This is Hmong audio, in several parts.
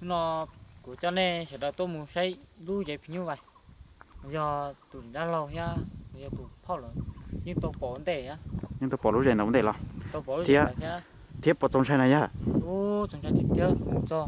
Hnub no kuv coj nej sawv daws tuaj mus saib lub zes phim nyuj vais, yog tus niam dab laug thiab yog tus phauj lawv yeej tau pom ua ntej. Yeej tau pom lub zes ntawd ua ntej los? Tau pom lub zes ntawd thiab. Thiab pom txaus ntshai na yog? Ub, txaus ntshai tiag tiag mus txog.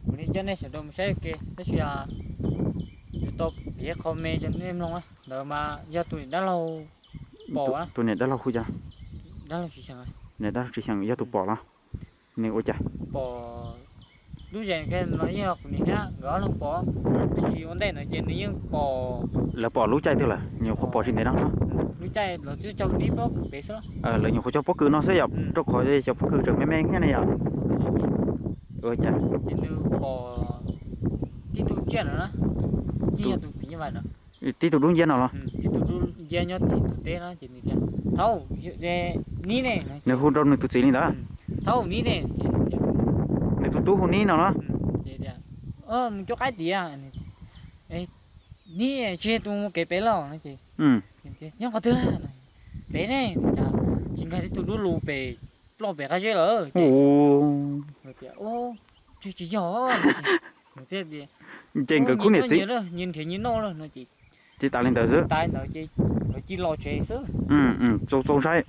Kuv li coj nej sawv daws mus saib ua ke tab sis yuav tau piav qhov me rau nej mloog. Ntawd mas yog tus niam dab laug pom. Tus niam dab laug hu cas? Dab laug Tsis Xyeem. Niam dab laug Tsis Xyeem yog tus pom los? Nws ua cas? Pom lub zes no yeej yog kuv niam thiab nkawd ob leeg pom, tab sis ua ntej ntawd ces nws yeej pom. Lawv pom lub caij twg lawm? Nyuam qhuav pom tsis ntev no. Lub caij los twb cog dib pob kws pem xwb. Lawv nyuam qhuav cog pob kws no xwb yom, rau qhov cov pob kws tseem me me thiab ne yom. Ua cas? Ces nws pom tib tug tsiaj no na, yeej yog tus phim nyuj vais no. Tib tug dub nciab no los? Tib tug dub nciab nyob tim tus teb no ces nws tias, Thaub, Nib ne. Nws hu rau nws tus txiv li ntawd. Thaub, Nib ne. Nws tus tub hu Nib no los? Ces tias, Mus cuab qaib tiag. Nib, tsis yog tus mus kev pem los no ces, Nyob qhov twg? Pem ne. Ces nkag tib tug dub lug pem, ploj pem qab zeb lawm. Tias, Tsis yog. Ces nkawd khub niam txiv nyias nrhiav nyias noj lawm no ces, ces tas li ntawd xwb. Tas li ntawd ces lawv cia li los tsev xwb. Txaus ntshai.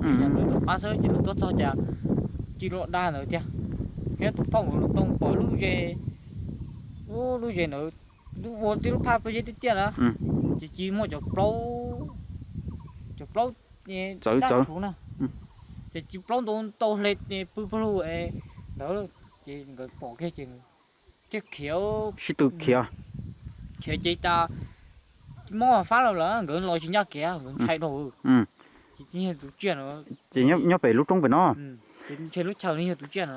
Lawv tuaj pab xwb ces lawv tuaj txog cas cia li los dag ntawd tiag. Thiab tus phauj nkawd los tau pom lub zes, ub, lub zes ntawd ua tib lub phaj pob zeb tiaj tiaj na, ces cia li muaj cov plaub, cov plaub txawv txawv na, ces cia li plaub ntau ntau hle pw pawg lug ntawd, ces nkawd pom kiag ces thiaj khiav, sib tw khiav, khiav ces cas mob fab lawm, nkawd los tsis ncaj kev, nkawd ntshai dhau. Ces tus tsiaj no, ces nyob pem lub roob pem no, ces ntshe lub chaw no yog tus tsiaj no,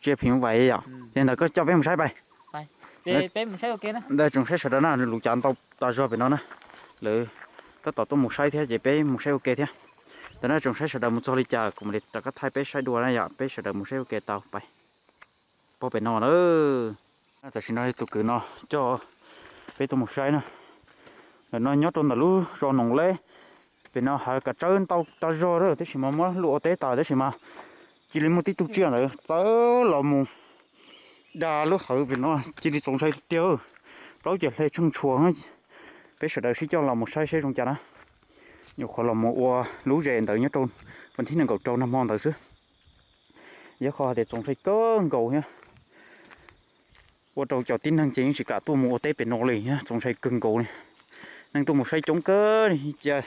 tsiaj phim nyuj vais yom. Ces ntawd koj coj peb mus saib pais. Ntawd tsoom saib sawv daws na, lus cav ntau tas zog pem no na. Lawv tab tom tuaj mus saib thiab ces peb mus saib ua ke thiab. Ntawd na tsoom saib sawv daws mus txog li cas kuv mam li rov qab thaij peb saib dua na yom, peb sawv daws mus saib ua ke tau pais. Pab pem no na. Tam sim no yog tus kwv no coj peb tuaj mus saib na. Ntawm no nyob rau ntawm lub zos Noom Leb, pem no hav kav tsawb ntau tas zog lawm tab sis mas muab luaj ua teb tas tab sis mas cia li muaj tib tug tsiaj ntawd txawv los mus da lub hawv pem no, cia li txaus ntshai tiag tiag. Plaub ces hle tsheej tshua. Peb sawv daws sib coj los mus saib seb zoo cas na. Nyuam qhuav los mus ua lub zes ntawd nyob rau vas thib nees nkaum rau nag hmo ntawd xwb. Yog qhov hais tias txaus ntshai kawg nkaus thiab. Ua rau cov tib neeg ces yeej tsis kam tuaj mus ua teb pem no li thiab, txaus ntshai kawg nkaus li. Neeg tuaj mus saib coob kawg li, cia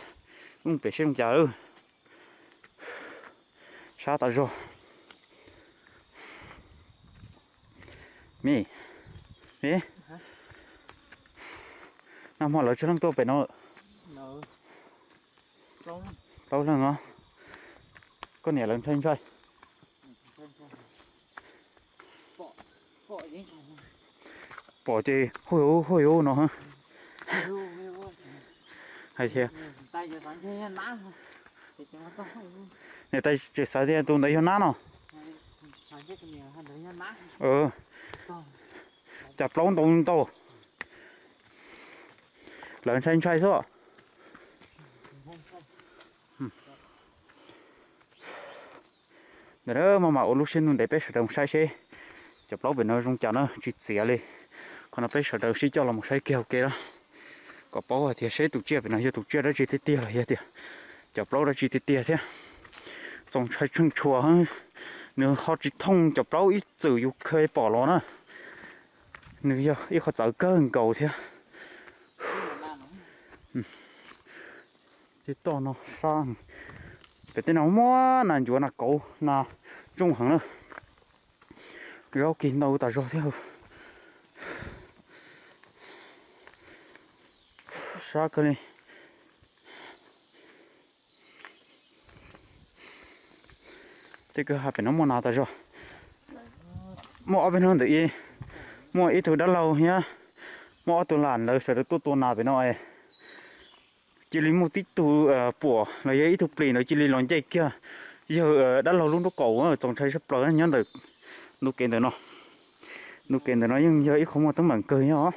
wb mus pem seb zoo cas. Sab tas zog. Me, me, nag hmo lawv tsawg leej tuaj pem no? Plaub leeg os. Koj niam lawv ntshai ntshai. Pom ces huj huj huj huj no. Hais tias, niam tais tseem xav tias tus ntawd yog nab no. Cas plaub ntau ntau. Lawv ntshai ntshai xwb. Ntawm no maj mam ua lub siab ntev peb sawv daws mus saib seb cov plaub pem no zoo cas na, tsis txiav li. Qhov no peb sawv daws sib coj los mus saib kiag ua ke na, kom paub hais tias seb tus tsiaj pem no yog tus tsiaj dab tsi tiag tiag los yog tias cov plaub dab tsi tiag tiag thiab. Txaus ntshai tsheej tshua, nws ho tsis thooj cov plaub ib txwm yus kheev pom los na. Nws yog ib qhov txawv kawg nkaus thiab. Tej toj no sab, pem tej no muaj nas ncuav nas kauv nas ntsooj heev na. Zaub kis ntau tas zog thiab. Sab kawg li. Tej kwj ha pem no muaj nas tas zog. Muaj ob peb hnub ntawd muaj ib tug dab laug thiab muaj ob tug lam lawv sawv daws tuaj tua nas pem no. Cia li muaj tib tug puam los yog ib tug plis ntawd cia li los nce kiag yawg dab laug lub nraub qaum, txaus ntshai tshaj plaws nyob ntawm ntu kev ntawm no. Ntu kev ntawm no yeej yog ib qhov muag teeb meem kawg thiab os.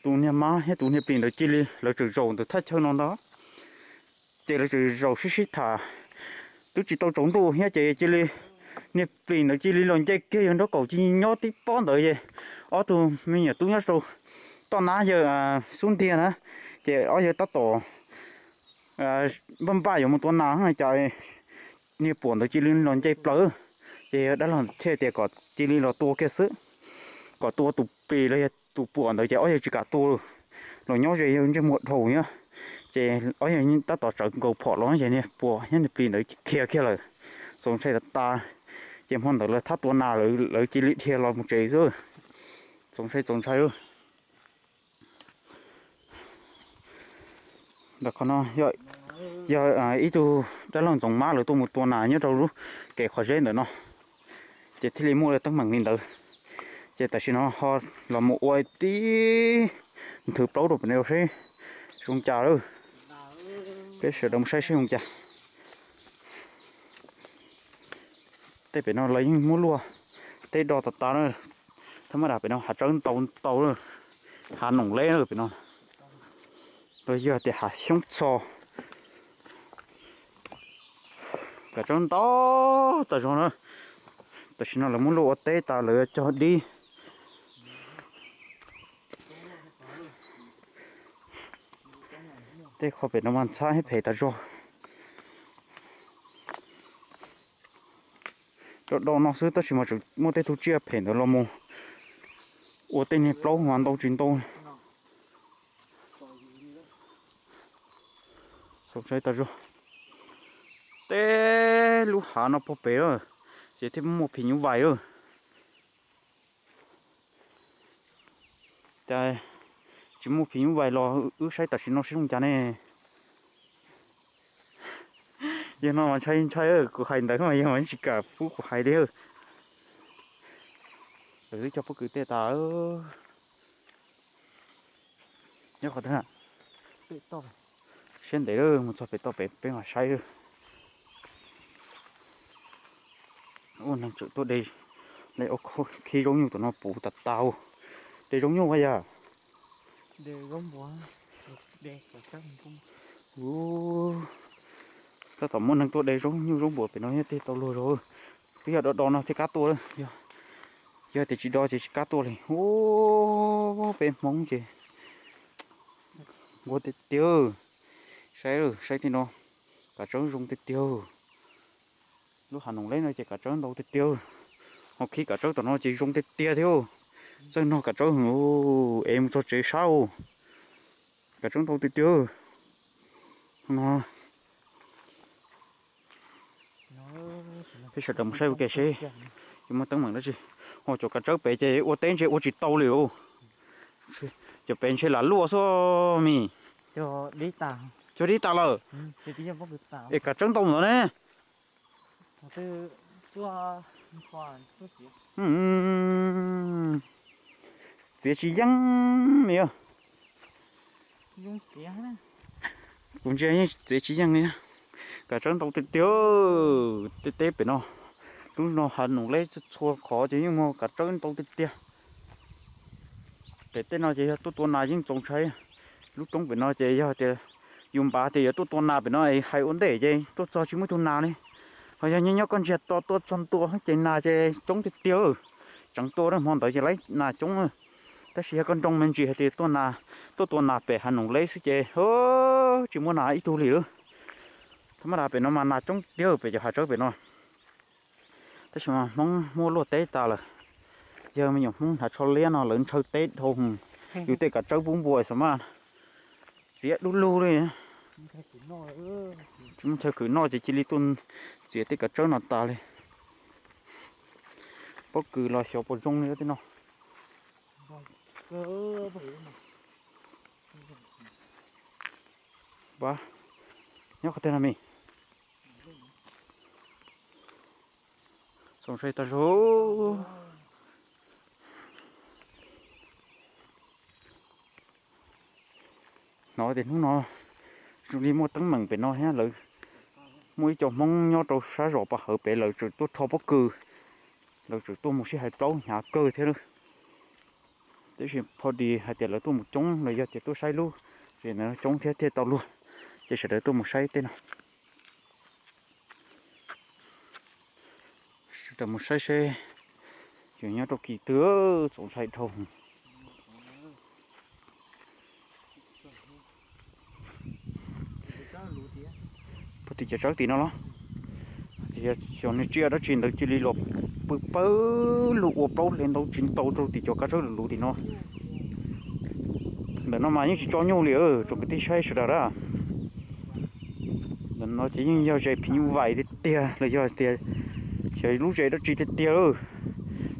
Tus niag mab thiab tus niag plis ntawd cia li lawv tseem zaum ntawm thaj chaw no ntag. Ces lawv tseem zaum sib sib tham, Twb tsis tau tsaus ntuj thiab ces cia li niag plis ntawd cia li los nce kiag yawg nraub qaum cia li nyob tib pob ntawd ces ob tug me nyuam tub nyob rau toj nab yawg xub ntiag na, ces ob yawg tab tom npaj npaj yuav mus tua nas no cas niag puam ntawd cia li los nce plaws, ces yawg dab laug thiaj tias kom cia li los tua kiag xwb, kom tua tus plis los yog tus puam ntawd ces ob yawg tsis kam tua, los nyob ze yawg ntsej muag dhau thiab, ces ob yawg tab tom tsawv nkaus phom los ces niag puam thiab niag plis ntawd khiav kiag lawm, txaus ntshai tas tas, ces hmo ntawd lawv thab tua nas lawv cia li dhia los mus tsev xwb, txaus ntshai txaus ntshai. Ntawm qhov no yog ib tug dab laug Ntxoov Mab lawv tuaj mus tua nas nyob rau lub kev qhov zeb ntawm no, ces thiaj li muaj teeb meem li ntawd. Ces tam sim no ho los mus ua tib nthwv plaub rau pem no seb zoo cas lawm. Peb sawv daws mus saib seb zoo cas. Tej pem no lawv yeej muab luaj teb do tas tas na, thab mab das pem no hav tsawb ntau ntau, hav noom leb na pem no, los yog tias hav xyoob txho. Kav tsawb ntau tas zog na, tam sim no lawv muab luaj ua teb tas lawv cog dib. Tej qhov pem no mas ntxhab thiab phem tas zog. Do do no xwb tab sis mas tseem muaj tej tug tsiaj phem ntawd los mus ua tej niag plaub mas ntau tsis ntau. Txaus ntshai tas zog. Tej lub hav no pog pem lawm, ces thiaj muaj phim nyuj vais lawm. Cas tsis muaj phim nyuj vais los wb saib tam sim no seb zoo cas ne. Yog no mas ntshai ntshai, kuv hais ntawd mas yog mas tsis kam pub kuv hais li. Lawv twb cog pob kws tej tas. Nyob qhov twg na? Siab ntev lawm, mus txog pem toj pem peb mam saib. Ua neeg tsawm tuaj de, lawv ua khib zaub nyuj tom no puv tas tas. De zaub nyuj ua yam. Tab tom muaj neeg tuaj de zaub nyuj zaub npuas pem no thiaj tau luag zog. Twb yog do do no thiaj kam tuaj, yog tias tsis do ces tsis kam tuaj li. Ub, peb Hmoob ces nquag tiag tiag. Saib, saib tej no, kav tsawb zoo tiag tiag. Lub hav noom leb no ces kav tsawb ntau tiag tiag. Ho khib kav tsawb tom no ces zoo tiag tiag thiab. Txawj nog kav tsawb heev, es mus txog tsev sab. Kav tsawb ntau tiag tiag no. Peb sawv daws mus saib ua ke seb yuav muaj teeb meem dab tsi. Ho cov kav tsawb pem ces ua teb ntshe ua tsis tau li os. Cov pem ntshe lam luaj xwb mis. Cog dib tas lawm. Es kav tsawb ntau ntawd ne. Txiav tsis yeej li. Kuv ntsia yeej txiav tsis yeej li. Kav tsawb ntau tiag tiag. Tej teb pem no, lub no hav noom leb txhua qhov ces yeej muaj kav tsawb ntau tiag tiag. Pem tej no ces yog tuaj tua nas yeej txaus ntshai. Lub roob pem no ces yog tias yus npav tias yuav tuaj tua nas pem no es hais ua ntej ces tuaj txog tsis muaj ib tug nas li. Ho yog nyob nyob koj ntsiag to tuaj txog ntua ces nas ces coob tiag tiag. Tseev tuaj hmo ntawd ces laib nas coob. Tab sis yog koj nroo me ntsis hais tias tuaj tua nas pem hav noom leb xwb ces tsis muaj nas ib tug li lawm. Thab mab das pem no mas nas coob tiag pem cov hav tsawb pem no. Tab sis mas Hmoob muab luaj teb tas lawm. Yog me nyuam Hmoob hnav tsho liab no lawv ntshaw teb dhau. Yus tej kav tsawb pub npua xav mas txiav dub lug li. Tsis muaj chaw khwv noj ces cia li tuaj txiav tej kav tsawb no tas li. Pob kws los xyov puas zoo li tej no. Nyob qhov twg no mis? Txaus ntshai tas zog. Hnov tias hnub no zoo li muaj teeb meem pem no thiab lawv, muaj ib co Hmoob nyob rau sab zos pov hawv pem lawv tseem tuaj rho pob kws, lawv tseem tuaj mus sib hais plaub hnyav kawg thiab. Tiam sis pho dis hais tias lawv tuaj mus coob los yog tias tuaj saib lub zos no coob thiab thiaj tau luag, ces sawv daws tuaj mus saib tej no. Mus saib seb yuav nyob rau kis twg, txaus ntshai dhau. Puag tim cov tsawb tim no los, xyov nws tsiaj dab tsi ntawd cia li los pw pawg lug ua plaub hle ntau tsis ntau rau tim cov kab tsawb luv luv tim no. Ntawm no mas yeej tsis tso nyuj li, tsoom kwv tij saib sawv daws na. Ntawm no ces yeej yog zes phim nyuj vais tiag tiag los yog tias xyov lub zes dab tsi tiag tiag lawm.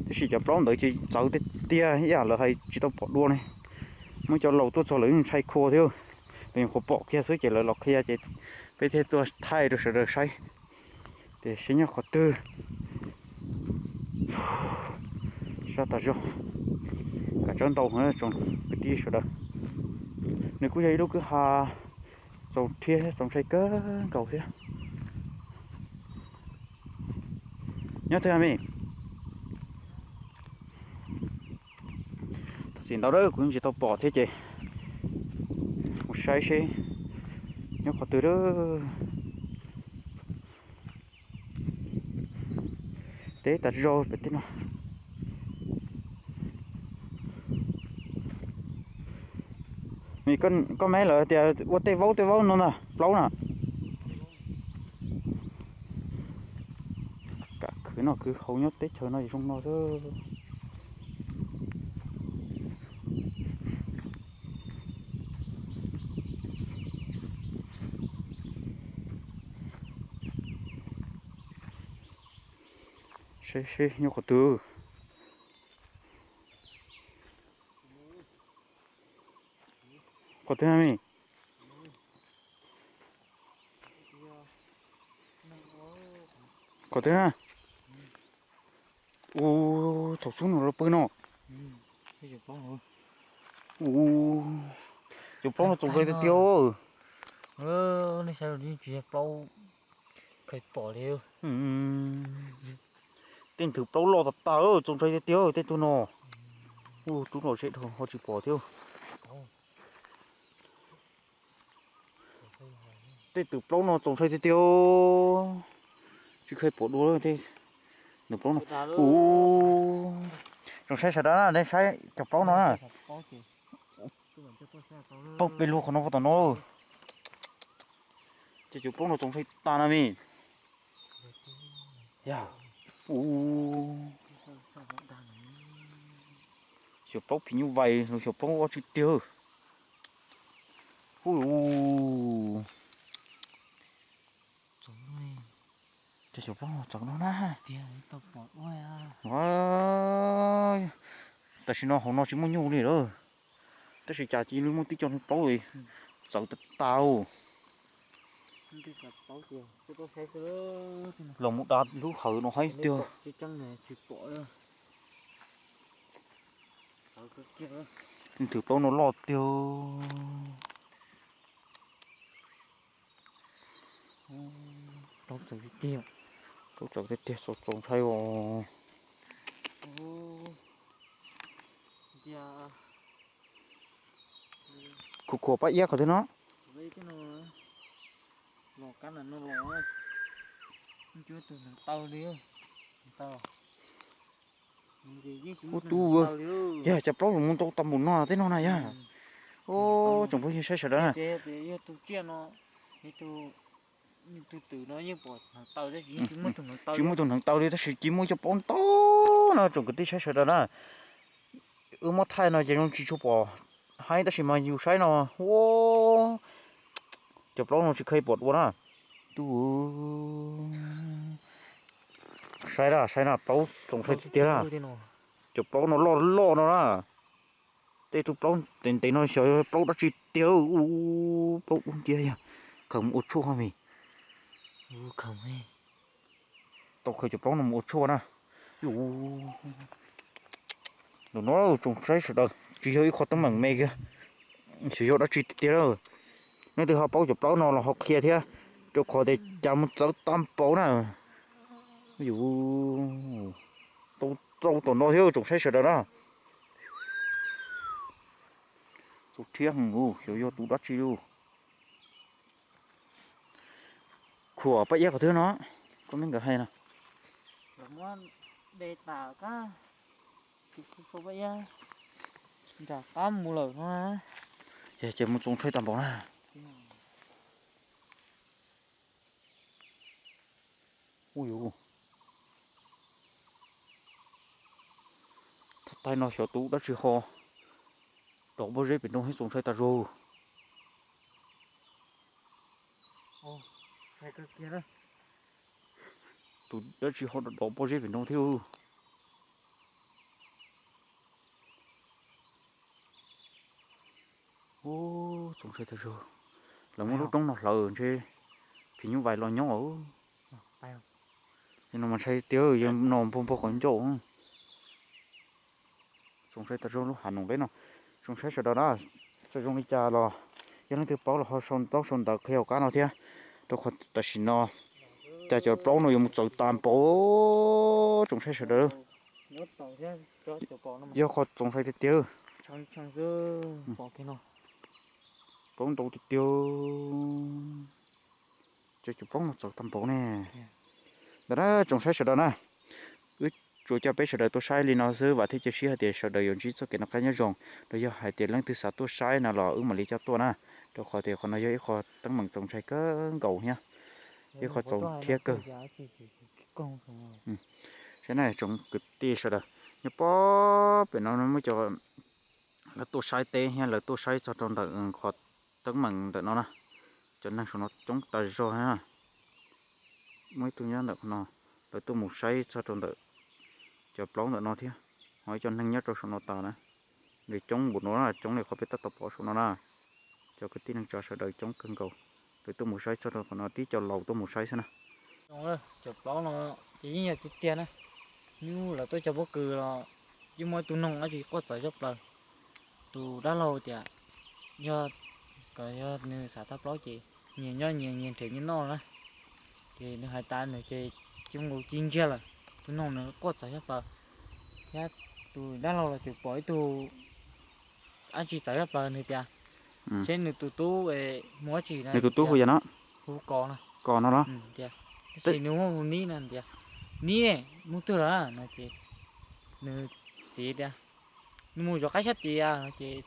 Tab sis cov plaub ntawd ces txawv tiag tiag ib yam lawv hais tsis tau pom dua ne. Muab cov laus tuaj txog lawv yeej ntshai khua thiab. Lawv nyuam qhuav pom kiag xwb ces lawv los qhia ces peb thiaj tuaj thaij rau sawv daws saib tias seb nyob qhov twg. Sab tas zog, kav tsawb ntau tsoom kwv tij sawv daws. Nws kuj yog ib lub kwj ha txaus rhiab txaus ntshai kawg nkaus thiab. Nyob twg me? Thov txim ntau, kuv yeej tsis tau pom thiab ces mus saib seb nyob qhov twg. Teb tas zog pem tej no. Koj me lawv tias ua tej vaub tej vaub no na, plaub na. Kam khwv noj khwv haus nyob teb chaws no zoo no xwb. Seb seb nyob qhov twg. Qhov twg na? Qhov twg na? Ua, thaum xub no los pw no. Ua, cov plaub no txaus ntshai tiag tiag. Tej nthwv plaub loj tas tas, txaus ntshai tiag tiag tej tug no. Ua, rub los ze dhau ho tsis pom thiab. Tej tug plaub no txaus ntshai tiag tiag. Tsis kheev pom dua tej nthwv plaub no. Ua, tsoom saib sawv daws na, nej saib cov plaub no na. Paub pes lug qhov no puag tom no. Ces cov plaub no txaus ntshai tas na me. Yog, ua, xyov plaub phim nyuj vais los xyov plaub ob tsi tiag. Hu, ces xyov plaub no txawv no na. Tam sim no hauv no tsis muaj nyuj li lawm, tab sis cas cia li muaj tib co plaub txawv tas tas. Los mus da lub hawv no haib tiag. Tej nthwv plaub no loj tiag. Plaub txawv tiag tiag, txaus ntshai os. Khuam khuam pab iab qhov twg no. Ub tub, yog cov plaub yuav mus ntau tas npaum no tej no na yog. Tsoom phooj ywg saib sawv daws na. Tsis muaj tus hneev taw li tab sis cia muaj cov plaub ntau no tsoom kwv tij saib sawv daws na. Wb muab thaij no ces zoo tsis tshua pom haib tab sis mas yus saib no, ua, cov plaub no tsis kheev pom dua na. Tub, saib na, saib na, plaub txaus ntshai tiag tiag na. Cov plaub no loj loj no na. Tej tug plaub ntev ntev no xyov plaub dab tsi tiag. Ub, plaub dub nciab yog, khaws mus ua tshuaj me. Tau khaws cov plaub no mus ua tshuaj na. Ub, ntawm no tsoom saib sawv daws tsis yog ib qho teeb meem me kiag, xyov yog dab tsi tiag tiag lawm. Leej twg ho paub cov plaub no los ho qhia thiab, rau qhov tias cas mus txawv tag npaum na. Yus tau txaus tom no thiab tsoom saib sawv daws na. Txaus rhiab heev, xyov yog tus dab tsi li. Khuam pab iab qhov twg no, koj me nkawd hais no. De tas kab, tus sau pab iab nram qab mus lawm no. Ces mus txoos ntshai tag npaum na. Ua yuv, thaum taig no xyov tus dab tsi ho dov pob zeb pem no thiab, txoos ntshai tas zog. Tus dab tsi ho dov pob zeb pem no thiab. Ub, txoos ntshai tas zog. Lawv muab lub roob no hlawv ntshe phim nyuj vais los nyob. Li no mas ntshai tiag, yog no npog npog qhov ncauj. Txoos ntshai tas zog lub hav noom deb no. Txoos ntshai sawv daws na, txawm zoo li cas los yog leej twg paub los ho sau ntaub sau ntawv qhia hauv qab no thiab, rau qhov tam sim no cas cov plaub no yuav mus txawv tag npaum. Txoos ntshai sawv daws. Yog qhov txoos ntshai tiag tiag. Plaub ntau tiag tiag. Cov cov plaub no txawv tag npaum ne. Ntawd na, tsoom saib sawv daws na, wb tsuas coj peb sawv daws tuaj saib li no xwb, vam thiab cia siab hais tias sawv daws yuav ntsib txoj kev noj qab nyob zoo. Los yog hais tias leej twg xav tuaj saib no los wb mam li coj tuaj na, rau qhov tias qhov no yog ib qho teeb meem txaus ntshai kawg nkaus thiab, ib qho txaus thiab kawg. Saib na tsoom kwv tij sawv daws, nyob pob pem no muaj cov lawv tuaj saib teb thiab lawv tuaj saib txog rau ntawm qhov teeb meem ntawm no na. Cov neeg saum no coob tas zog na. Muaj ib tug nyob ntawm qhov no, lawv tuaj mus saib txog rau ntawm cov plaub ntawm no thiab. Ho ib co neeg nyob rau saum no tas na. Nws coob npaum no na, coob li qhov peb tab tom pom saum no na. Cov kwv tij neej tsa sawv daws coob kawg nkaus, lawv tuaj mus saib txog rau qhov no, tib co laus tuaj mus saib xwb na. Cov plaub no ces yeej yog tiag tiag na. Hnub lawv tuaj cog pob kws los yeej muaj ib tug noog dab tsi quaj txawv tshaj plaws. Tus dab laug tias yog, kom yog nws xav thab plaub ces nyias nyob nyias, nyias nrhiav nyias noj na. Ces nws hais tas nws ces ci nqus ci ntsiag lawm, tus noog nws quaj txawv tshaj plaws. Thiab tus dab laug los tseem pom ib tug dab tsi txawv tshaj plaws, nws tias seb nws tus tub mus dab tsi na. Nws tus tub hu yam no, hu Kos no, Kos no los? Tias tab sis nws muaj hu Nib no, tias Nib, mus twg lawm no ces nws txiv tias nws mus zov qaib sab tid no ces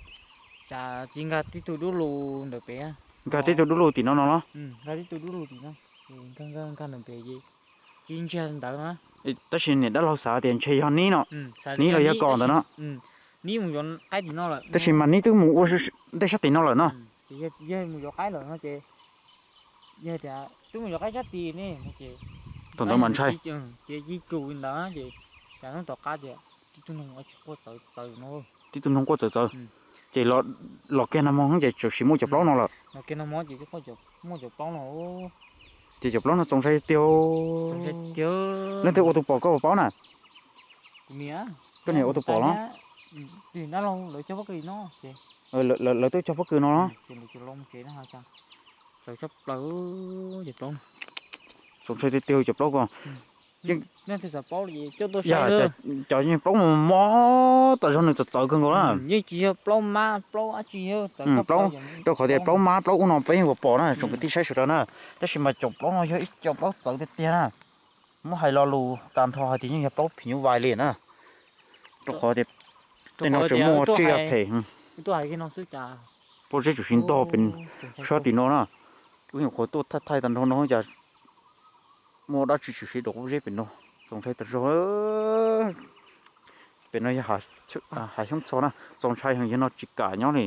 cas tsis nkag tib tug dub lug ntawm pem. Nkag tib tug dub lug tim no no los? Nkag tib tug dub lug tim no, nkag nkag nkag ntawm pem ces ci ntsiag ntawd na. Tab sis niam dab laug xav tias ntshe yog Nib no, Nib los yog Kos ntawd no. Nib mus zov qaib tim no lawm, tab sis mas Nib twb mus ua ntej sab tim no lawm no. Yog mus zov qaib lawm no ces, yog tias twb mus zov qaib sab tid ne no ces, thaum ntawd mas ntshai, ces ci tus ntawd ces cas hnub tom qab tias tib tug noog tsis quaj txawv txawv no, tib tug noog quaj txawv txawv, ces los kiag nag hmo ces txawm sis muaj cov plaub no lawm. Los kiag nag hmo ces muaj cov plaub no. Ces cov plaub no txaus ntshai tiag. Leej twg ua tus pom koj puas paub na? Koj niam ua tus pom los? Lawv tuaj cog pob kws no los? Txaus ntshai tiag tiag cov plaub ko. Cov plaub mob tas zog nws txawv txawv kawg nkaus na. Yeej tsis yog plaub mab plaub dab tsi, plaub, rau qhov tias plaub mab plaub ub no peb yeej pom na, tsoom kwv tij saib sawv daws na. Tab sis mas cov plaub no yog ib co plaub txawv tiag tiag na. Muab hais lo lus tag nrho hais tias yeej yog plaub phim nyuj vais li na. Rau qhov tias tej no tseem muaj tsiaj phem, pob zeb tseem siv ntog pem sab tim no na. Wb nyuam qhuav tuaj thaij thaij tag nrho no cas muaj dab tsi tshwm sim dov pob zeb pem no, txaus ntshai tas zog. Pem no yog hav xyoob txho na, txaus ntshai heev, yog no tsis kam nyob li.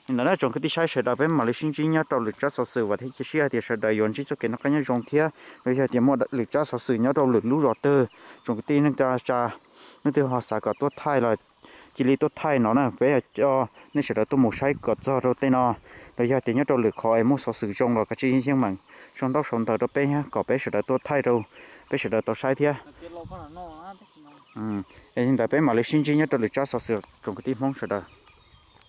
Li ntawd na tsoom kwv tij saib sawv daws, peb mam li sib ntsib nyob rau lwm tsab xov xwm, vam thiab cia siab hais tias sawv daws yuav ntsib txoj kev noj qab nyob zoo thiab los yog tias muaj lwm tsab xov xwm nyob rau lwm lub zos twg, tsoom kwv tij neej tsa, leej twg ho xav kom tuaj thaij los cia li tuaj thaij no na, peb yuav coj nej sawv daws tuaj mus saib kom txog rau tej no, los yog tias nyob rau lwm qhov es muaj xov xwm zoo los kav tsij yeej meem sau ntaub sau ntawv rau peb thiab kom peb sawv daws tuaj thaij rau peb sawv daws tau saib thiab. Es li ntawd peb mam li sib ntsib nyob rau lwm tsab xov xwm tsoom kwv tij Hmoob sawv daws.